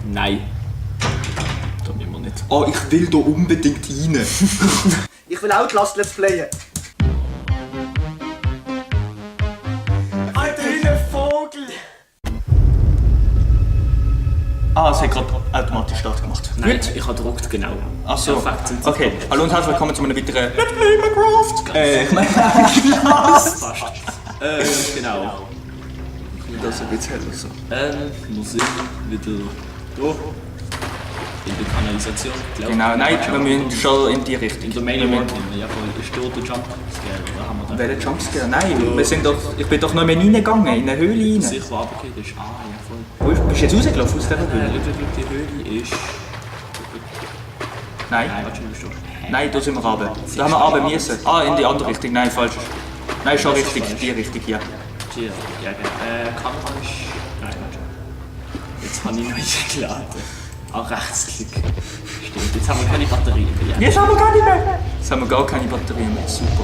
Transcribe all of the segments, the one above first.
Nein. Da müssen wir nicht. Oh, ich will da unbedingt rein. Ich will Outlast Let's Playen. Alter, wie ein Vogel! Ah, es hat gerade automatisch Start gemacht. Nein, Gut. ich habe gedruckt, genau. Ach so. Perfekt, sind sie Okay, gedruckt. hallo und herzlich willkommen zu einem weiteren Let's Play Minecraft. Ich meine, Fast. Genau. das ist ein bisschen heller so. Wir sind wieder da. In der Kanalisation, glaube ich. Genau, nein, wir müssen schon in die In Richtung. der Main Event, ja voll. Ist dort der Jumpscare, oder haben wir da? Welcher Jumpscare? Nein, wir sind doch, ich bin doch noch mehr reingegangen, in eine Höhle rein. Sicher, aber okay, das ist... Ah, ja voll. Wo bist du jetzt rausgelaufen aus dieser Höhle? Die Höhle ist... Nein. Warte schon, bist du... Nein, da sind wir runter. Da haben wir runter müssen. Ah, in die andere Richtung. Nein, falsch. Nein, schon richtig. Die Richtung, ja. Hier, ja genau. Kamera ist... Nein, warte. Jetzt habe ich neu geladen. Auch Rechtsklick. Stimmt, jetzt haben wir keine Batterien mehr. Jetzt haben wir gar nicht mehr. Jetzt haben wir gar keine Batterien mehr. Super.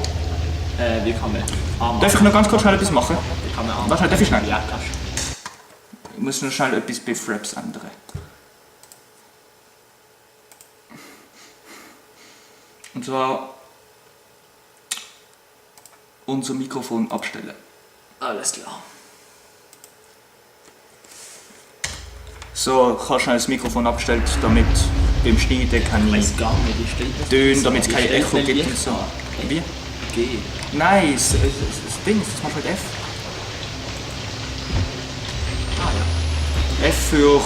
Wie kann man anmachen? Darf ich noch ganz kurz schnell etwas machen? Wie kann man anmachen? Warte, darf ich schnell? Ja, kannst Ich muss noch schnell etwas bei Fraps ändern. Und zwar unser Mikrofon abstellen. du. Alles klar. So, ich habe schnell das Mikrofon abgestellt, damit beim Schneiden Ich keine weiß gar nicht, wie steht das? Töne, damit es kein Wie steht Echo denn gibt Licht und so. an? Wie? G. Nein, das Ding, das machst du mit F. Ah ja. F für...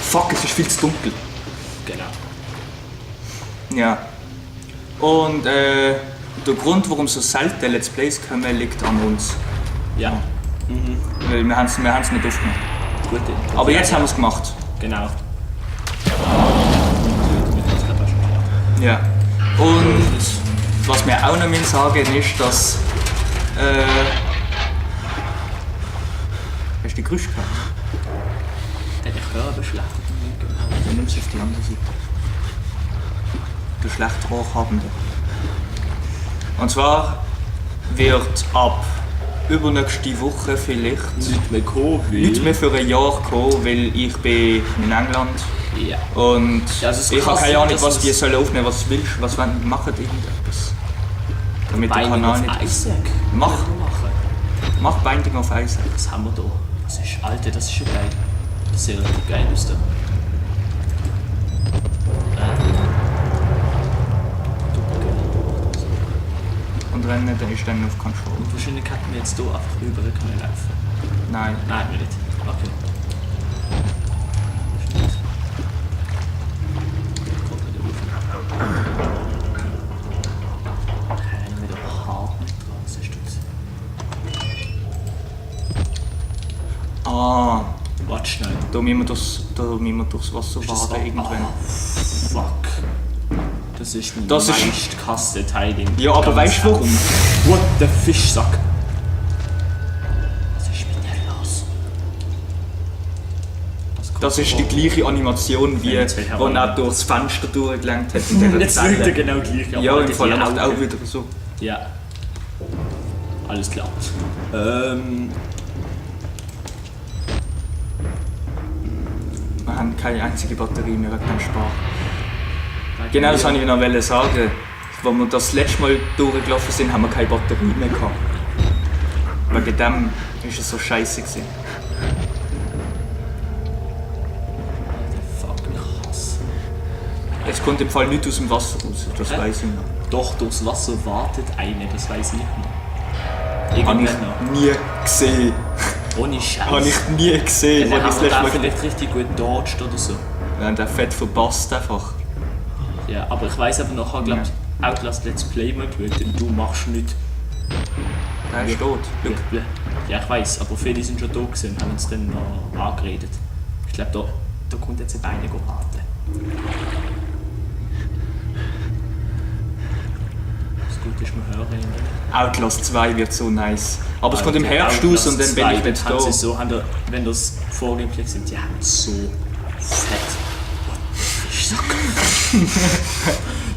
Fuck, es ist viel zu dunkel. Genau. Ja. Und der Grund, warum so selten Let's Plays kommen, liegt an uns. Ja. Weil wir haben es nicht aufgemacht. Gut. Aber jetzt haben wir es gemacht. Genau. Ja. Und was wir auch noch sagen müssen, ist, dass... hast du die Geräusche gehört? Der Körper schlecht. Dann nimmst du auf die andere Seite. Du schlecht Rohrhabende. Und zwar wird ab übernächste Woche vielleicht Nicht mehr kommen, nicht mehr für ein Jahr kommen, weil ich bin in England Ja. und Ja, also es ist ich habe krass, keine Ahnung, dass was das- die sollen aufnehmen, was willst, was wollen die machen, irgendetwas. Damit der Binding Kanal of nicht... Isaac. Mach. Können wir machen. Mach Binding of Isaac. Was haben wir da? Das ist, Alter, das ist schon geil. Das sieht richtig geil aus da. Und Rennen, der ist dann auf Control. Und wahrscheinlich hätten wir jetzt hier einfach rüber können laufen. Nein. Nein, wir nicht. Okay. Wieder hart mit dran, siehst du das? Ah, Warte schnell. da müssen wir durchs Wasser Ist das da? baden irgendwann. Fuck. Das ist mein Das ist- meistgehasste Teil in Ja, aber ganz weißt du warum? What the Fischsack? Was ist mit dir los? Das ist die gleiche Animation, wie Ja, jetzt will ich wo aber- er durchs Fenster durchgelenkt hat. In dieser Jetzt Zelle. wird er genau gleich. Ja, Alter, im Fall, die er macht auch Augen. wieder so. Ja. Alles klar. Wir haben keine einzige Batterie mehr wegen dem Spar. Genau das wollte ich noch sagen. Als wir das letzte Mal durchgelaufen sind, haben wir keine Batterie mehr gehabt. Wegen dem war es so scheiße gewesen. Fuck, ich hasse. Jetzt kommt im Fall nichts aus dem Wasser raus, das Hä? weiß ich noch. Doch, durchs Wasser wartet eine, das weiß ich nicht mehr. Habe Irgendwann ich noch. nie gesehen. Ohne Habe Scheiß. ich nie gesehen, Dann als ich das haben wir letzte da Mal... vielleicht richtig gut dodged oder so. Wir haben den Fett verpasst einfach. Ja, aber ich weiss aber noch, ich glaube Outlast Let's Play mal geschaut und du machst nicht. Der ist tot. Schau. Ja, ich weiss, aber viele sind schon da gewesen und haben uns dann noch angeredet. Ich glaube, da kommt jetzt eine Beine warten. Das Gute ist, wir hören ihn. Outlast 2 wird so nice. Aber es kommt im Herbst raus und dann bin ich nicht da. Sie so, wenn das Vorgameplay sind, die haben so fett. Ich sag.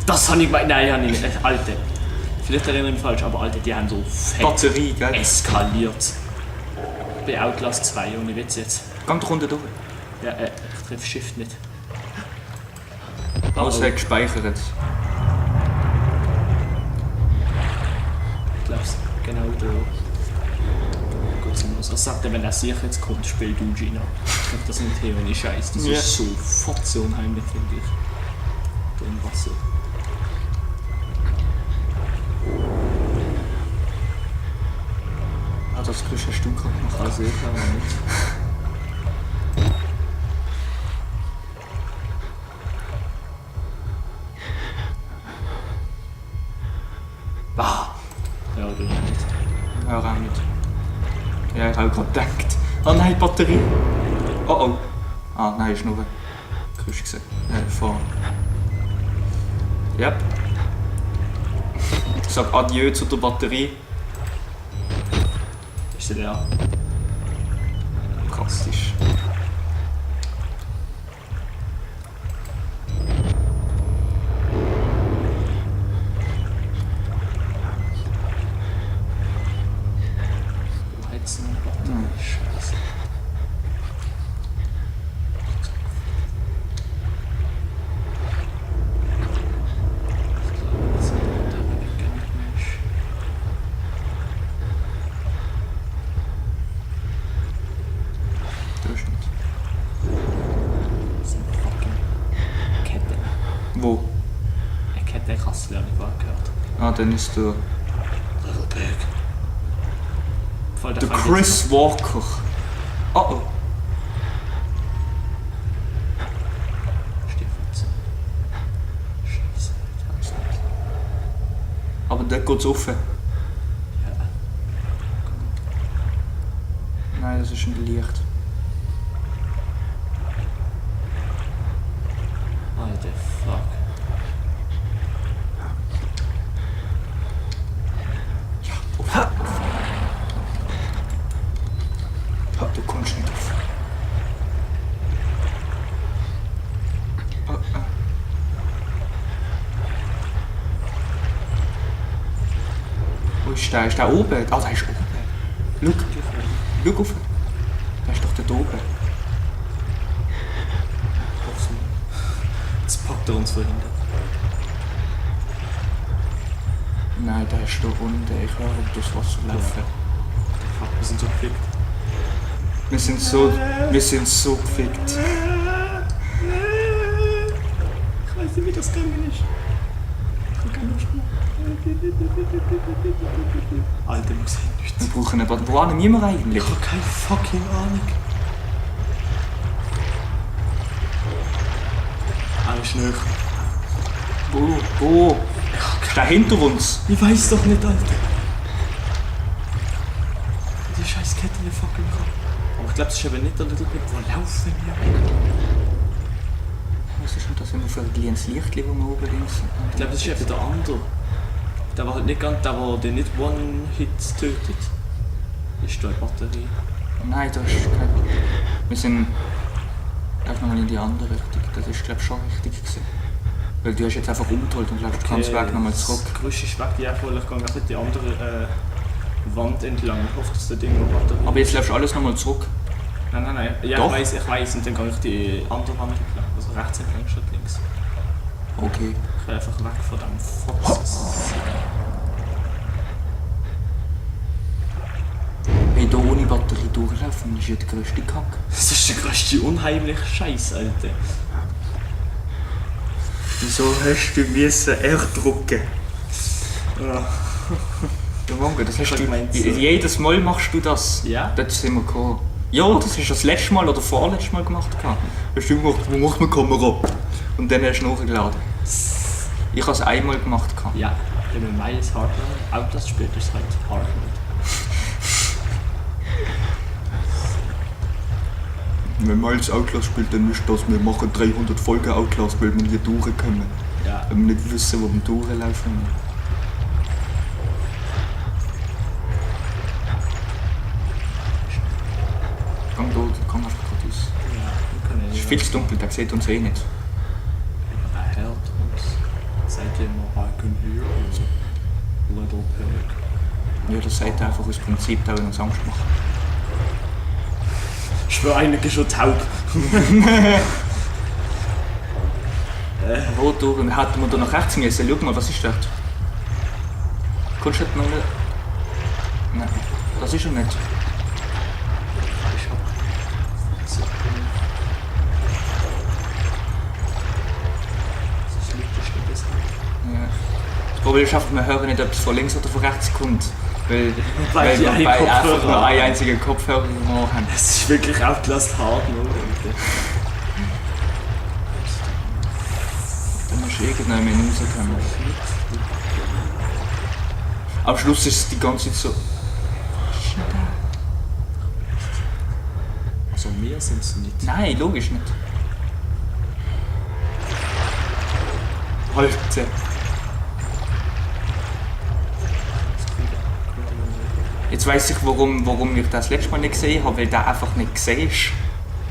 Das habe ich gemeint. Nein, habe ich nicht. Alter. Vielleicht erinnere ich mich falsch, aber Alter, die haben so fett Batterie, gell? eskaliert. Bei Outlast 2, ohne Witz jetzt. Gang doch runter durch. Ja, ich treffe Shift nicht. Oh, es hat gespeichert. Ich glaube, genau da. Gut, was sagt er, wenn er sicher jetzt kommt, spielt du Gina. Ich glaube, das sind Theo ohne Scheiß. Das ist sofort so unheimlich, finde ich. Da im Wasser. Ah, das größte Stück gemacht. Also ich glaube nicht. Ah! Ja, du nicht. Ja, auch nicht. Ja, ich habe gerade gedacht. Oh nein, Batterie! Oh oh. Ah, nein, ist nur ein Gerüst gesehen. Fahren. Yep. Ich sag Adieu zu der Batterie. Ist sie leer? Fantastisch. Wo hat's eine Batterie? Scheiße. Ich glaube, jetzt sind wir da weg, Mensch. Das ist nicht. Das sind fucking Ketten. Wo? Eine Kette Kassel habe ich vorher gehört. Ah, dann ist der. Little Pig. Voll Der Fall Chris Walker. Oh oh. Stiefel. Scheiße, ich hab's nicht. Aber dort geht's offen. Ja. Nein, das ist ein Licht. Alter, fuck. Ha! Du kommst nicht auf. Wo ist der? Ist der oben? Ah, der ist oben. Schau auf. Der ist doch dort oben. Jetzt packt er uns von hinten. Nein, der ist da unten. Ich höre durchs Wasser laufen. Fuck, wir sind so gefickt. Wir sind so gefickt. Ich weiß nicht, wie das gegangen ist. Ich kann nicht mehr. Alter, muss ich nicht. Wir brauchen eine Batterie. Wo sind wir eigentlich? Ich habe keine fucking Ahnung. Alles nicht. Wo? Ist der hinter uns? Ich weiß doch nicht, Alter. Die scheiß Kette hier fucking ran. Aber ich glaube, das ist eben nicht der Little Pig. Wo laufen wir? Was ist denn das immer für ein kleines Licht, das wir oben links sind? Ich glaube, das ist eben der andere. Der war halt nicht ganz, der den nicht One-Hit tötet. Ist da eine Batterie? Nein, das ist kein. Wir sind einfach nochmal in die andere Richtung. Das ist, glaube ich, schon richtig gewesen. Weil du hast jetzt einfach umgeholt und läufst ganz Weg nochmal zurück. Das Gerüst ist weg, ja voll. Ich gehe einfach die andere Wand entlang. Ich hoffe, dass der Ding noch Batterie. Aber jetzt läufst du alles nochmal zurück. Nein. Ja, Doch. ich weiß. Und dann gehe ich die andere Wand entlang. Also rechts entlang statt links. Okay. Ich will einfach weg von dem Fotz. Hey, da ohne Batterie durchlaufen ist ja der grösste Kack. Das ist der grösste unheimliche Scheiß, Alter. Wieso hast du müssen erdrucken? Ja. Ja, Mongo, das hast Ich du. mein's. Jedes Mal machst du das. Ja? Dort sind wir gekommen. Ja, das hast du das letzte Mal oder vorletzte Mal gemacht. Hast du gemacht, wo macht man die Kamera? Und dann hast du nachgeladen. Ich habe es einmal gemacht. Ja, wenn man Miles Hardware Outlast spielt, ist es halt Hardware. Wenn man als Outlast spielt, dann ist das, wir machen 300 Folgen Outlast, weil wir nie durchkommen. Ja. Wenn wir nicht wissen, wo wir durchlaufen. Komm da, komm einfach gerade raus. Ja, wir können Es ist viel zu dunkel, der sieht uns eh nicht. Er hört uns. Seid ihr immer I can hear you, Little Pig. Ja, das sagt er einfach aus Prinzip, da wir uns Angst machen. Ich schwöre, einer ist schon taub. Wo durch? Hätten wir da nach rechts müssen? Schau mal, was ist das? Kannst du das noch nicht? Nein, das ist er nicht. Ja. Das Problem ist einfach, wir hören nicht, ob es von links oder von rechts kommt. Weil wir einfach nur einen einzigen Kopfhörer im Ohr haben. Es ist wirklich Outlast hart, ne? Du musst irgendwann mehr rauskommen. Am Schluss ist es die ganze Zeit so. Also wir sind es nicht. Nein, logisch nicht. Alter. Jetzt weiss ich, warum ich das letzte Mal nicht gesehen habe, weil der einfach nicht gesehen ist.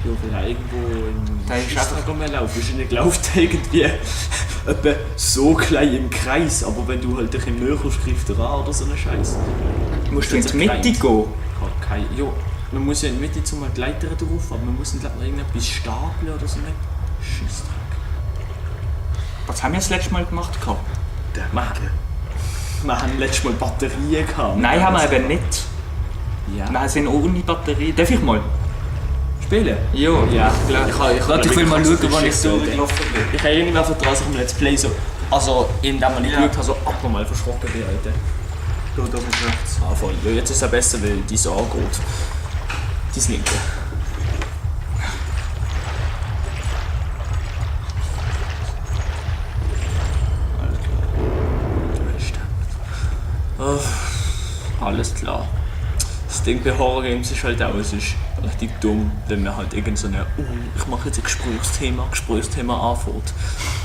Ja, weil er irgendwo im Da ist einfach rumgelaufen ist. Er läuft irgendwie etwa so klein im Kreis, aber wenn du halt dich im Nähe griffst er an oder so einen Scheiß. Musst du in die Mitte gehen? Ja, man muss ja in die Mitte zum Gleiter drauf, aber man muss nicht noch irgendetwas stapeln oder so nicht. Scheissdreck. Was haben wir das letzte Mal gemacht? Wir haben letztes Mal Batterien gehabt. Nein, haben wir eben nicht. Ja. Wir sind ohne Batterie. Darf ich mal? Spielen? Ja, Ja, klar. Ich will mal schauen, wann ich so gelaufen bin. Ich habe irgendwann vertraut sich im Let's Play so. Also, indem man nicht geschaut hat, so abnormal verschrocken bin, Alter. Da ist rechts. Ah, voll. Ja, jetzt ist es besser, weil die so angeht. Die ist linke. Oh, alles klar. Das Ding bei Horror Games ist halt auch, es ist richtig dumm, wenn man halt irgend so eine ich mache jetzt ein Gesprächsthema anfängt,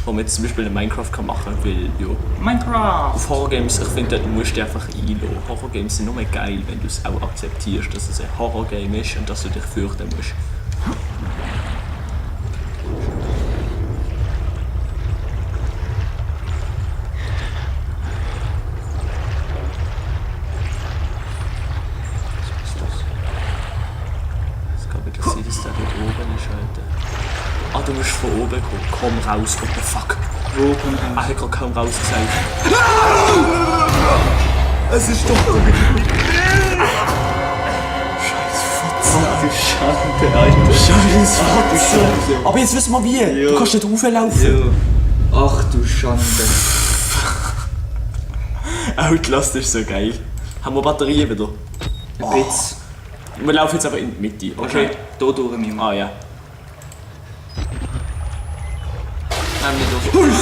wo man jetzt zum Beispiel in Minecraft kann machen kann, weil ja. Minecraft! Auf Horror Games, ich finde, dort musst du einfach einlassen. Horror Games sind nur geil, wenn du es auch akzeptierst, dass es ein Horror Game ist und dass du dich fürchten musst. Ah, du musst von oben kommen. Komm raus, what the fuck. Wo kommt Ich habe gerade kaum raus gesagt. Es ist doch Schande, Alter. Scheiße. Aber jetzt wissen wir wie. Ja. Du kannst nicht rauflaufen. Ja. Ach du Schande. Outlast ist so geil. Haben wir Batterien wieder? Ein bisschen. Wir laufen jetzt aber in die Mitte. Okay, da durch mich. Ah ja. Nein, nicht durch.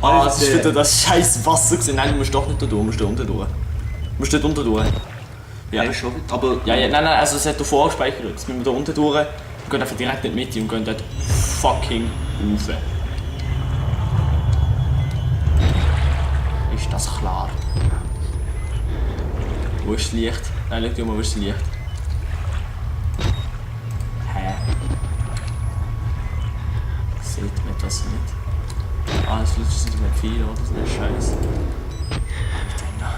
Ah, das ist wieder das scheiß Wasser gewesen. Nein, du musst doch nicht da durch, du musst da unten durch. Du musst dort unten durch. Ja. Nein, schon. Aber nein, also es hat davor gespeichert. Jetzt müssen wir da unten durch und gehen einfach direkt in die Mitte und gehen dort fucking rauf. Ist das klar? Wo ist das Licht? Nein, schau mal, wo ist das Licht? Hä? Sieht man das nicht? Ah, das ist nicht mehr viel, oder? Das ist nicht scheiße.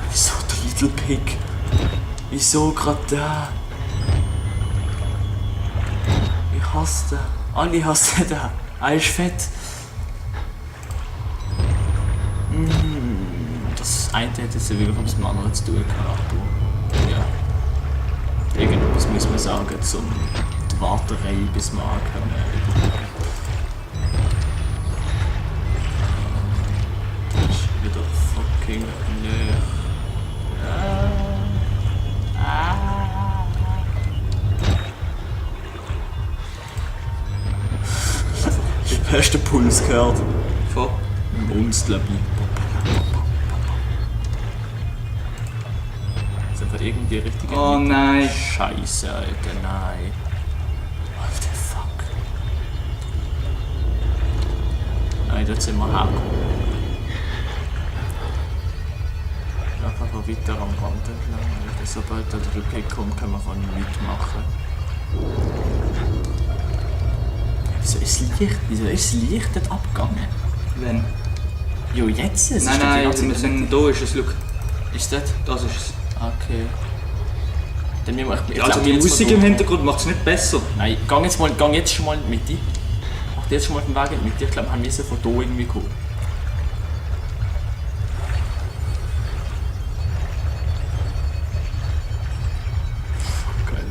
Wieso der Little Pig? Wieso gerade da? Ich hasse den. Alle hassen den. Er ist fett. Das eine hat jetzt wirklich etwas mit dem anderen zu tun gehabt. Aber ja. Irgendwas muss man sagen, um die Warterei bis wir ankommen. Das ist wieder fucking näher. Du hast den Puls gehört. Von? Im uns, glaube ich. Ist einfach irgendwie richtig. Oh nein. Scheiße, Alter, nein. Alter, fuck. Nein, dort sind wir hergekommen. Einfach weiter am Rand entlang. Sobald der Rückweg kommt, kann man von mitmachen. Wieso ist das Licht dort abgegangen? Wenn? Jo, jetzt ist es. Nein, wir sind da ist es, look. Ist das? Das ist es. Okay. Dann müssen wir, ich Also glaub, die jetzt Musik mal im durch. Hintergrund macht es nicht besser. Nein, gang jetzt schon mal in die Mitte. Mach jetzt schon mal den Weg in die Mitte. Ich glaube, wir müssen von hier irgendwie kommen. Geil.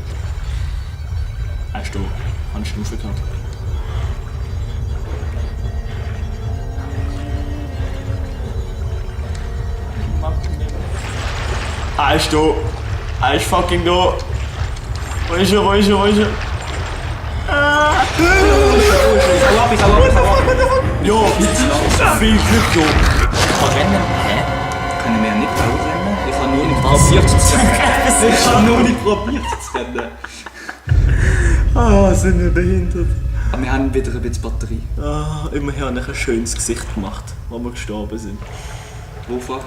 Hast du eine Stufe gehabt? Hast du? Hast fucking da? Wo ist er? Ich hau ab. Jo, viel Glück, Jo. Kann rennen? Hä? Kann ich mir nicht ausrennen? Ich habe nur nicht probiert zu rennen. Ich habe nur nicht probiert zu rennen. Ah, sind wir behindert. Aber wir haben wieder ein bisschen Batterie. Ah, immerhin ein schönes Gesicht gemacht, wo wir gestorben sind. Wo vorher?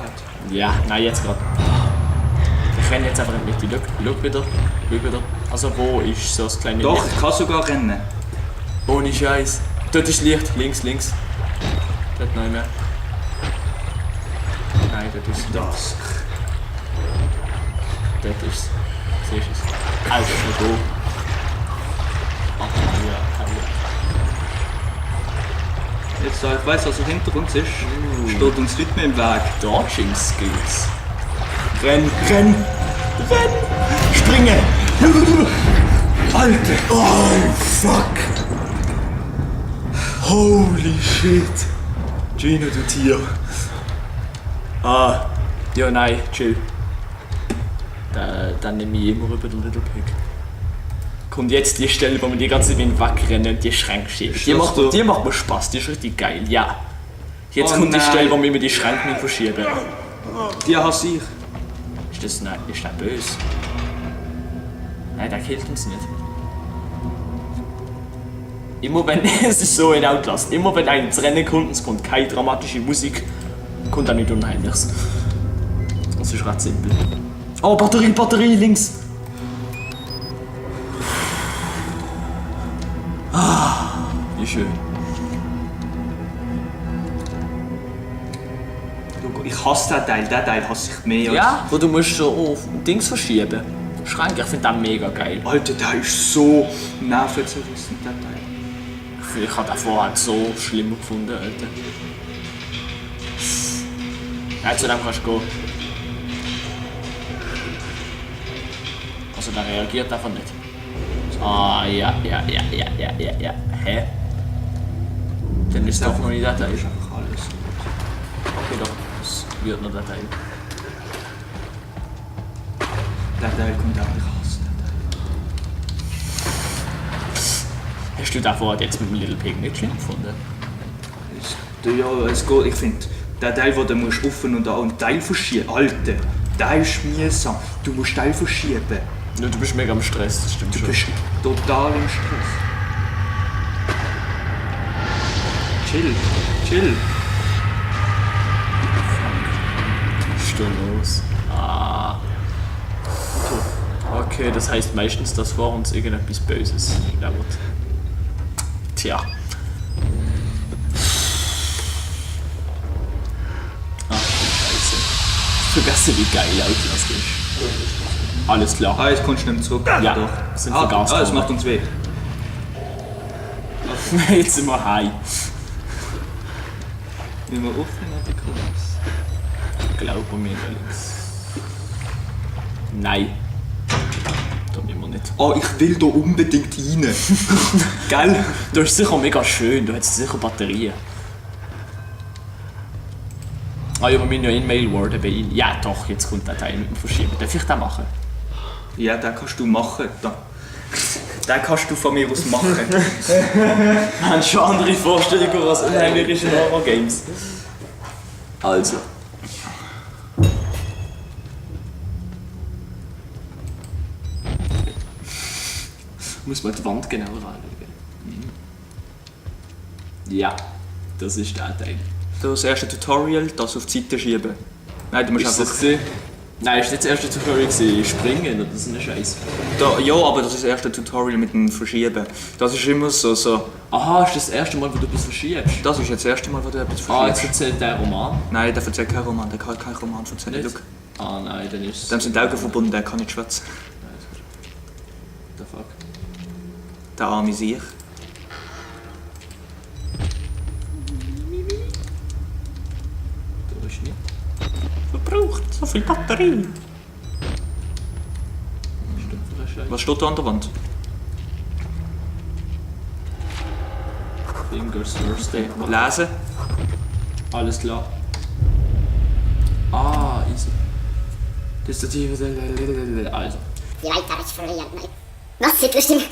Ja, nein, jetzt gerade. Ich renne jetzt einfach in die Mitte. Schau wieder. Also wo ist so das kleine Doch, Licht? ich kann sogar rennen. Ohne Scheiß. Dort ist Licht. Links. Dort noch mehr. Nein, dort ist Das. Dort ist es. Siehst du es? Also, schon da. Ach, ja. Jetzt, da ich weiss, was hinter uns ist, steht uns nicht mehr im Weg. Dodging Skills. Renn! Springen! Alter! Oh, fuck! Holy shit! Gino, du Tier. Ah, ja, nein, chill. Dann nehme ich immer rüber den Little Pig. Kommt jetzt die Stelle, wo wir die ganze Zeit wegrennen und die Schränke schieben. Die macht mir Spaß, die ist richtig geil, ja. Jetzt Oh kommt die nein. Stelle, wo wir die Schränke verschieben. Die hasse ich. Ist das böse? Nein, der killt uns nicht. Immer wenn, es ist so in Outlast, immer wenn ein ins Rennen kommt und es kommt keine dramatische Musik, kommt auch nicht Unheimliches. Das ist recht simpel. Oh, Batterie, links! Ah, wie schön. Ich hasse den Teil hasse ich mehr. Ja, wo du musst so auf Dings verschieben. Schränke, ich finde den mega geil. Alter, der ist so nervenzerrissen, der Teil. Ich habe den vorher so schlimm gefunden, Alter. Ja, zu dem kannst du gehen. Also der reagiert einfach nicht. Ah, ja. Hä? Dann ist doch noch nicht der Teil. ist einfach alles. Okay, doch, es wird noch der Teil. Der Teil kommt auch, ich hasse den Teil. Hast du den vorher jetzt mit dem Little Pig nicht schlimm gefunden? Ja, es geht, ich finde, der Teil, wo du musst offen und an einen Teil verschieben, Alter, der ist mühsam. Du musst Teil verschieben. Ja, du bist mega am Stress, das stimmt Du schon. bist total im Stress. Chill. Was ist da los? Ah. Okay, das heißt meistens, dass vor uns irgendetwas Böses lauert. Tja. Ach, Scheiße. Vergessen, wie geil Outlast ist. Alles klar. Ah, jetzt kommst du nicht mehr zurück. Ja, Doch. sind Ah, vergasen das worden. macht uns weh. Jetzt sind wir heim. Wenn wir offen oder kurz? Glaube mir links. Nein. Da müssen wir nicht. Oh, ich will da unbedingt rein. Gell? Du ist sicher mega schön, du hast sicher Batterien. Ah ja, wir müssen ja in Mail worden bei ihm. Ja doch, jetzt kommt der Teil mit dem Verschieben. Darf ich das machen? Ja, den kannst du machen. Den kannst du von mir aus machen. Haben schon andere Vorstellungen, was unheimlich ist in Horror-Games. Also. Muss man die Wand genauer anschauen. Ja, das ist der Teil. Das erste Tutorial, das auf die Seite schieben. Nein, du musst Ist das einfach... gesehen? Nein, ist nicht das erste Tutorial gewesen, springen oder so ein Scheiß. Da, ja, aber das ist das erste Tutorial mit dem Verschieben. Das ist immer so... Aha, ist das erste Mal, wo du etwas verschiebst? Das ist jetzt das erste Mal, wo du etwas Ah, jetzt verschiebst. erzählt der Roman. Nein, der erzählt keinen Roman, der kann keinen Roman erzählen. Nicht? Schau, Ah nein, dann ist es... dem sind die Augen verbunden, der kann nicht schwätzen. Der arme Sieg. Du hast nicht verbraucht so viel Batterie. Was steht da an der Wand? Fingers Thursday. Lesen. Alles klar. Ah, easy. Tastative. Also. Je weiter ich verlieren, nein. Was? Hitler stimmt?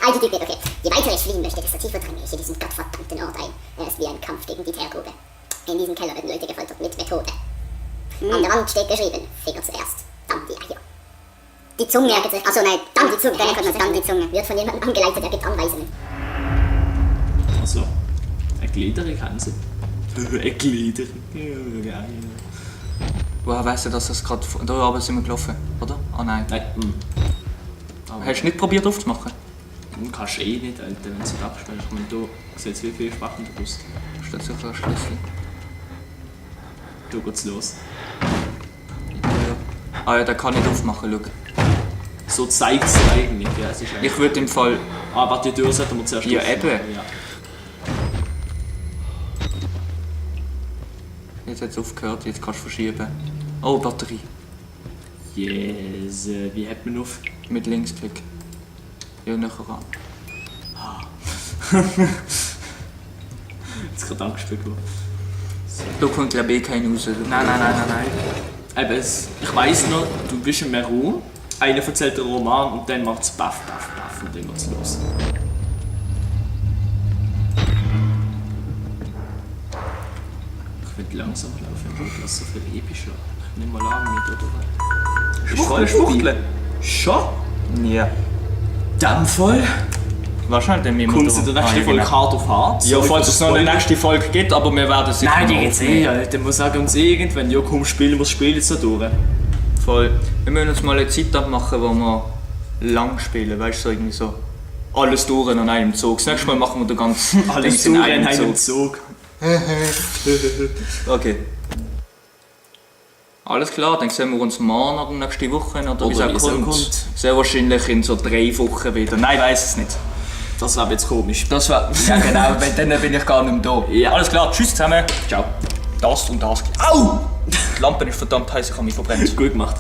Ah, die Typ, okay. Je weiter ich fliehen möchte, desto tiefer dringe ich in diesen gottverdammten Ort ein. Er ist wie ein Kampf gegen die Terrorgrube. In diesem Keller werden Leute gefoltert mit Methode. An der Wand steht geschrieben, Finger zuerst, dann die Eier. Die Zunge, achso nein, dann die Zunge, dann die Zunge. Wird von jemandem angeleitet, er gibt Anweisungen. Also, eine Gliederung haben sie. Eine Gliederung. Ja, geil. Woher weißt du, dass das gerade... Da oben sind wir gelaufen, oder? Ah nein. Nein, Aber hast du nicht probiert aufzumachen? Kannst du eh nicht, Alter, wenn du es nicht abstellst. Ich meine, du siehst wie viele Sprachen du bist. Steht sicher ein Schlüssel. Du geht's los. Ah ja, den kann ich nicht aufmachen, schau. So zeigt es eigentlich. Ja, es ist Ich würde im Fall... aber die Tür sollten wir zuerst Ja, aufmachen. eben. Ja. Jetzt hat es aufgehört, jetzt kannst du verschieben. Oh, Batterie. Yes, wie hat man auf? Mit Linksklick. Ja, nachher an. Jetzt gerade Angst bekommen. Da kommt glaube ich keiner raus. Nein. Eben, ich weiss noch, du bist in einem Raum, einer erzählt einen Roman und dann macht es baff und dann geht's los. Ich will langsam laufen, ich lasse so viel epischer. Ich nehme mal an mit, oder? Schwuchteln. Schon? Ja. Dann voll? Wahrscheinlich dann mit dem Kommt es in der nächsten Folge hart auf hart? Ja, falls es noch eine nächste Folge gibt, aber wir werden es Nein, die geht's eh, Alter. Wir sagen uns irgendwann, ja komm, spielen wir das Spiel jetzt so durch. Voll. Wir müssen uns mal eine Zeit abmachen, wo wir lang spielen, weißt du, so irgendwie so alles durch an einem Zug. Das nächste Mal machen wir den ganzen Alles Dings in durch in einem einem Zug. Zug. Okay. Alles klar, dann sehen wir uns morgen oder nächste Woche oder wie es auch kommt. Sehr wahrscheinlich in so 3 Wochen wieder. Nein, ich weiss es nicht. Das wäre jetzt komisch. Das war. Ja genau, weil dann bin ich gar nicht mehr da. Ja. Alles klar, tschüss zusammen. Ciao. Das und das. Au! Die Lampe ist verdammt heiß, ich habe mich verbrennt. Gut gemacht.